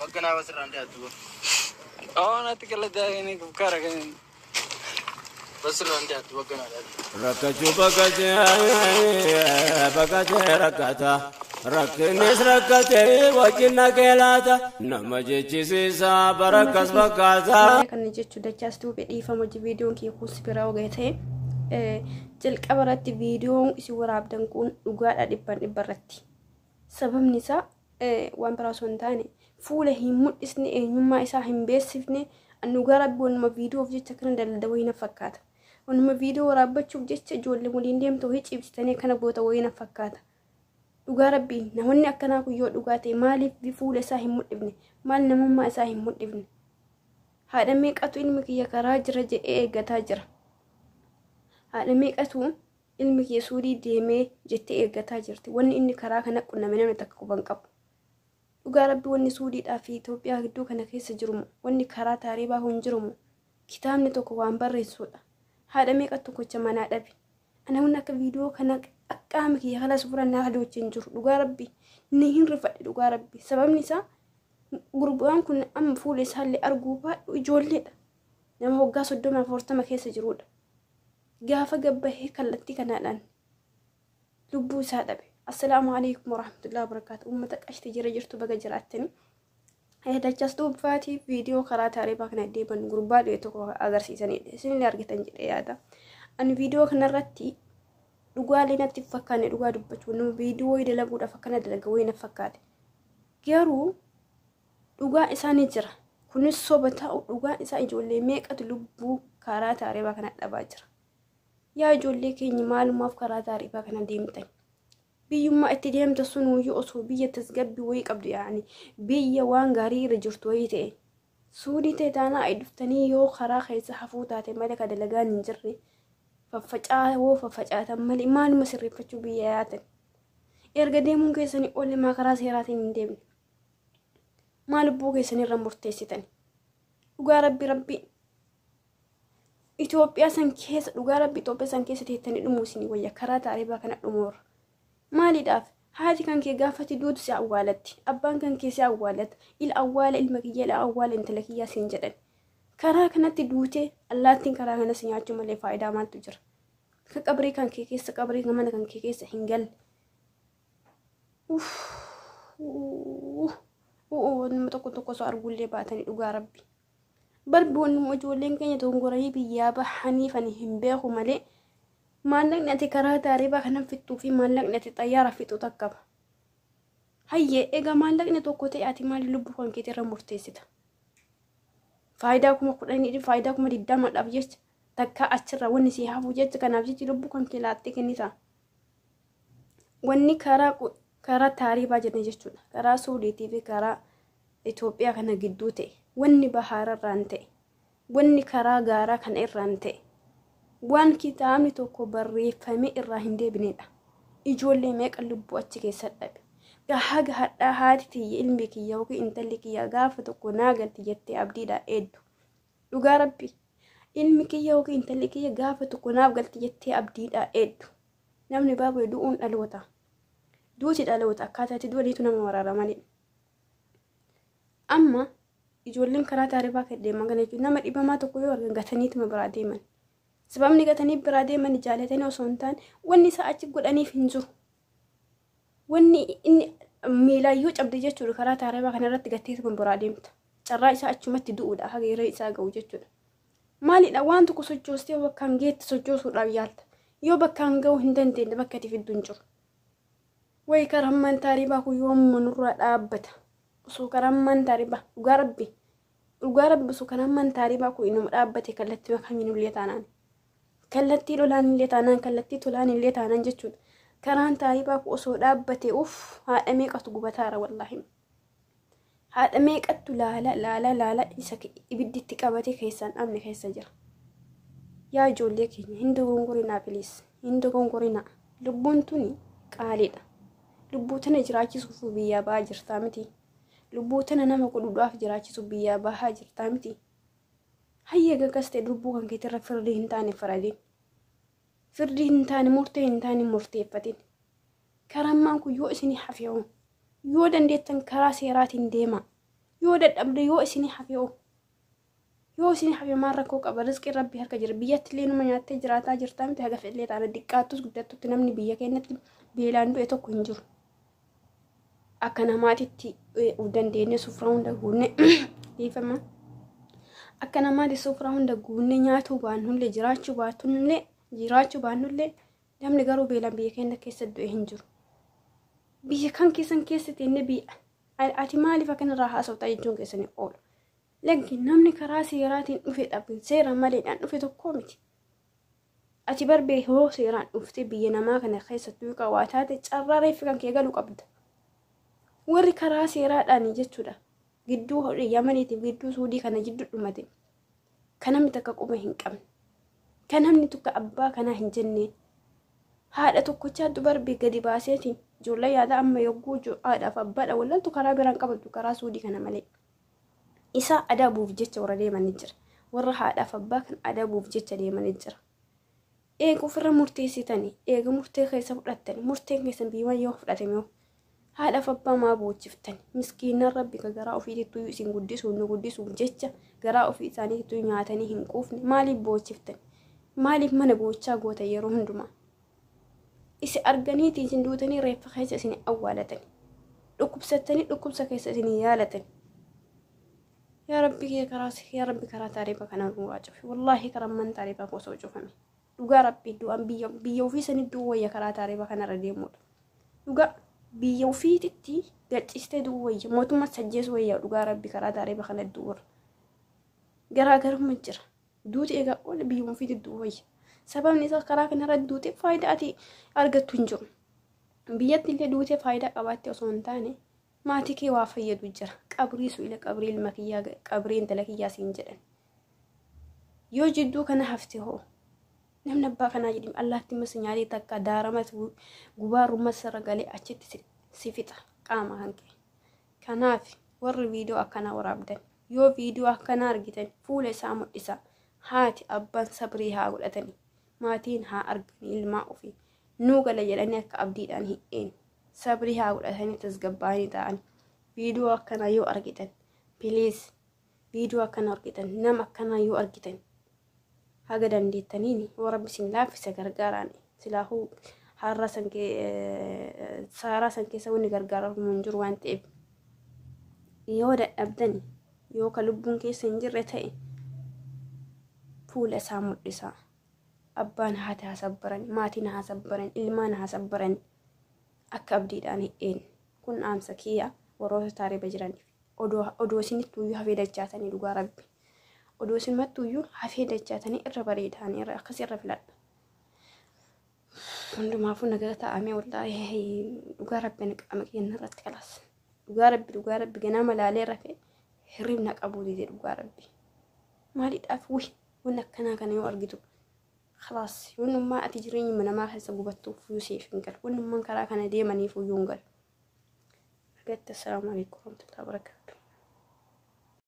Bakka basirraan dhiyaattu. Oh, natti kalladdaa kara kan. Basirraan dhiyaattu bakka naa dhiyaattu. Rakkachuu bakkatee bakkatee rakkata. Rakkinnis rakkatee wajjin naqee laata. Nama jechisiisa barakkas fakkaata. Kana jechuun dachaas duubee dhiifama hojii viidiyoon kiyya kun si biraa ogaa ta'e jalqaba irratti viidiyoon isin waraabdan kun dhugaadha dhibban dhibba irratti. Sababni isaa waan biraa osoo hin taane fuula hin mul'isne, eenyummaa isaa hin beeksifne. Dhugaa rabbi wanuma viidiyoof jecha kana dalda wayii na fakkaata. Wanuma viidiyoo waraabbachuuf jecha ijoollee waliin deemtu wayii ciibsitanii kana goota wayii na fakkaata. Dhugaa rabbii namoonni akkanaa kun yoo dhugaa ta'e maaliif fuula isaa hin mul'ifne? Maal namummaa isaa hin mul'ifne? Haadha meeqatu ilmi kiyya karaa jira jedhee eeggataa jira. Haadha meeqatu ilmi kiyya suudii deemee jettee eeggataa jirti. Wanni inni karaa kana qunname namni takka quban qabu. Dhugaa rabbi wanni suudiidhaa fi Itoophiyaa gidduu kana keessa jirumu, wanni karaa taariibaa kun jirumu, kitaabni tokko waan barreessuudha. Haadha meeqatu tokkocha manaa dhabe. Ana wanni akka viidiyoo kana qaama kiyya kala suura naa hadoochee hin jiru. Dhugaa rabbi ni hin rifadhe dhugaa rabbi. Sababni isaa gurbaan kun amma fuula isaallee arguu baadhu ijoolleedha. Nama waggaa 30 40 keessa jirudha. Gaafa gabbahee kallattii kanaadhaan lubbuu isaa dhabe. Assalaamu alaikum warahmatullahi wabarakatuh. Uummata qashti jira jirtu baga jiraattani. Dachaas dubbaatii viidiyoo karaa taariibaa kana deeman gurbaa dhu'e tokko agarsiisanidha. Isinillee argitan jedhee yaada. Ani viidiyoo kanarratti dhugaalee natti fakkaanne dhugaa dubbachuu nama viidiyoo dalaguudhaaf akkana dalaga wayii na fakkaate. Garuu dhugaa isaa ni jira. Kunis soba ta'u dhugaan isaa ijoollee meeqatu lubbuu karaa taariibaa kana dhabaa jira. Yaa ijoollee keenya maalumaaf karaa taariibaa kana deemtan? Biyyummaa itti deemta sunuyyuu osoo biyya tasgabbii wayii qabdu yaa'anii biyya waan gaarii irra jirtu wayii ta'e. Suudii ta'e taanaa dhuftanii yoo karaa keessa hafuu taate malee ka dalagaan hin jirre faffacaa yoo faffacaatan malee maaluma sirreeffachuu biyya yaatan. Erga deemuun keessanii oolmaa karaa seeraatiin hin deemne. Maal lubbuu keessanii irra murteessitan? Dhugaa rabbi rabbi Itoophiyaa san keessa dhugaa rabbi Itoophiyaa san keessa teettanii dhumuu isinii wayya karaa taariibaa kana dhumuurra. Maaliidhaaf haati kan kee gaafati duutu si awwaalatti, abbaan kan kee si awwaalata, ila awwaala ilma kiyya, ila awwaala intala kiyyaa siin jedhan. Karaa kanatti duutee allaattiin karaa kana si nyaachuu malee faayidaa maaltu jira? Ka qabrii kan kee keessa qabrii mana kan kee keessa hin galle. Nama tokko tokko osoo arguullee baatanii dhugaa rabbi. Barbi wannuma ijoolleen keenya dogongoranii biyyaa bahanii fani hin beeku malee maallaqni ati karaa taariibaa kana fixxuu fi maallaqni ati xayyaara fixxu takkaba. Hayyee egaa maallaqni tokko ta'e ati maali lubbuu kan keetii irra murteessita? Faayidaa 10,000 faayidaa 20,000dhaaf jecha takka achirra wanni si hafu jecha kanaaf jecha lubbuu kan kee laattee kennita. Wanni karaa taariibaa jenne jechuudha. Karaa Suudiitii fi karaa Itoophiyaa kana gidduu ta'e wanni bahaararraan ta'e wanni karaa gaaraa kana irraan ta'e waan kitaabni tokko barreeffamee irraa hin deebinedha. Ijoollee meeqa lubbuu achi keessa dhabe. Haga hadhaa haati tiyya ilmi kiyya yookiin intalli kiyya gaafa tokko naa galti jettee abdiidhaa eeddu. Dhugaa rabbi ilmi kiyya yookiin intalli kiyya gaafa tokko naaf galti jettee abdiidhaa eeddu. Namni baabee du'uun dhaloota. Duuti dhaloota akkaataa itti du'aniitu nama waraara malee. Amma ijoolleen karaa taaribaa kan deeman kana jechuun nama dhibamaa tokko yoo argan gataniituma biraa deeman. Sababni gatanii biraa deeman jaalatanii osoo hin taane wanni isaa achi godhaniif hin jiru. Wanni inni miilaayyuu cabde jechuudha karaa taaribaa kanarratti gatteetuma biraa deemta. Carraa isaa achumatti du'uudha haga yeroo isaa ga'u jechuudha. Maalidha waan tokko sochoostee bakkaan geette sochoosuudhaaf yaalta. Yoo bakkaan ga'uu hin dandeenye bakka ati fiddu hin jiru. Wayi karammaan taaribaa kun yoomuma nurraa dhaabbata. Osoo karammaan taaribaa dhugaa rabbi dhugaa rabbi osoo karammaan taaribaa kun inuma dhaabbate kallattii kamiinullee taanaan. Kallattii lolaan illee taanaan kallattii tolaan illee taanaan jechuudha. Karaan taaribaa kun osoo dhaabbate uff haadha meeqatu gubataara wallaahi. Haadha meeqattu laala laala laala isa ibidditti qabatee keessaan dhabne keessa jira. Yaa ijoollee keenya hin dogongorinaa piliis hin dogongorinaa. Lubbuun tuni qaaliidha. Lubbuu tana jiraachisuuf biyyaa bahaa jirtaa miti. Lubbuu tana nama godhuudhaaf jiraachisuuf biyyaa bahaa jirtaa miti. Hayyee gaggas ta'e lubbuu kan keetirra firdii hin taane faradin. Firdii hin taane murtee hin taane murteeffatin. Karammaan kun yoo isinii hafe hoo yoo dandeettan karaa seeraatiin deema. Yoo dadhabde, yoo isinii hafe oo, yoo isinii hafe maal rakkoo qaba? Rizqiin Rabbii harka jira. Biyyatti illee numa nyaattee jiraataa jirtaa miti? Haga fedhillee taana, diqqaattus guddattutti, namni biyya keenyatti beelaan du'e tokko hin jiru. Akka namaatitti of dandeenye sufraa hunda guunne, dhiifama. Akka namaatti sufraa hunda guunne nyaatuu baannullee, jiraachuu baatullee, jiraachuu baannullee, namni garuu beelaan biyya keenya keessa du'e hin jiru. Biyya kan keessan keessa teenne biyya ati maaliif akkanarraa haasoftaa jechuun keessanii oolu. Lakki, namni karaa seeraatiin dhufe dhabe, seera maleedhaan dhufe tokko miti. Ati barbee hoo seeraan dhuftee biyya namaa kana keessattuu qawaa taate, carraa reeffi kan kee galuu qabda. Warri karaa seeraadhaan jechuudha. Gidduu Yamaniitiif gidduu Suudii kana jidduu dhumate. Kan namni takka quba hin qabne. Kan namni tokko abbaa kanaa hin jenneen. Haadha tokkochaatu barbee gadi baaseetiin ijoollee yaada amma yogguu haadhaaf abbaadha wallaltu karaa biraan qabatu karaa Suudii kana malee. Isaa adabuuf jecha warra deemanii jira. Warra haadhaaf abbaa kan adabuuf jecha deemanii jira. Eega ofirra murteessitanii, eega murtee keessa fudhattanii, murteen keessan biimaan yoo fudhatame yoo haadhaaf abbaa maa boochiftani? Miskiinan Rabbi ka garaa ofiitittuu isin guddisuuf nu guddisuuf jecha garaa ofii isaaniittuu nyaatanii hin quufne maaliif boochiftani? Maaliif mana boochaa goota yeroo hundumaa? Isi arganiitii isin duutanii reeffa keessa isin awwaalatani. Dhukkubsattanii dhukkubsa keessa isin yaalatani. Yaa Rabbi kee karaa, yaa Rabbi, karaa taarifa kana nurraa cufi. Wallaahi karaan man taarifa osoo cufame. Dhugaa Rabbi, du'an biyya ofii sanii du'u wayya karaa taarifa kanarra deemudha. Dhugaa biyya ofiititti gaccistee du'u wayya, mootummaa sajjeessu wayya, dhugaa Rabbi, karaa taarifa kana du'urra. Garaagarummaa jira. Duuti egaa ol biyya ofiitti du'u wayya. Sababni isaa karaa kanarra duute faayidaa ati argattu hin jiru. Biyyatti illee duutee faayidaa qabaatte osoo hin taane, maatii kee waa fayyadu jira. Qabrii su'ila, qabrii ilma kiyyaa, qabrii intala kiyyaa siin jedhan. Yoo jidduu kana hafte hoo, namni abbaa kanaa jedhim allaatti mas nyaatee takka daarama gubaa rummas irra galee achitti si fixa qaama kan kee. Kanaaf warri viidiyoo akkanaa waraabdan, yoo viidiyoo akkanaa argitan fuula isaa mul'isa. Haati abbaan sabrii haa godhatani. Maatiin haa argani ilmaa ofii. Nuu gala jedhanii akka abdiidhaan hin eenu. Sabrii haa godhatanii tasgabbaa'anii ta'an. Viidiyoo akkanaa yoo argitan, please, viidiyoo akkanaa argitan, nama akkanaa yoo argitan, haga dandeettaniin yoo Rabbi isin laaffise gargaaraan. Silaahuu har'a san saaraa san keessa wanni gargaaramu hin jiru waan ta'eef, yoo dadhabdani, yoo ka lubbuun keessa hin jirre ta'e, fuula isaa mul'isa. Abbaan haati haa sabbaran, maatiin haa sabbaran, ilmaan haa sabbaran, akka abdiidhaan hin eenne. Kun dhaamsa kiyya warroota taariba jiraniif. Odoo isinitti iyyuu hafee dachaatanii, dhugaa Rabbi. Odoo isinumatti iyyuu hafee dachaatanii irra bareedaanii irra akkas irra filadha. Hundumaafuu nagaa taa'amee, wallaahi dhugaa Rabbi ani qaama kiyya irratti kalaas. Dhugaa Rabbi, dhugaa Rabbi, ganama laalee rafee hirribna qabuu dide, dhugaa Rabbi. Maaliidhaaf wuhi wanni akkanaa kana yoo argitu, khalaas, wannummaa ati jireenya namaa keessa gubattuuf iyyuu siif hin galu. Wannummaan karaa kana deemaniif iyyuu hin galu. Nagaatti, assalaamu alaikum warahmatullahi wabarakatuh.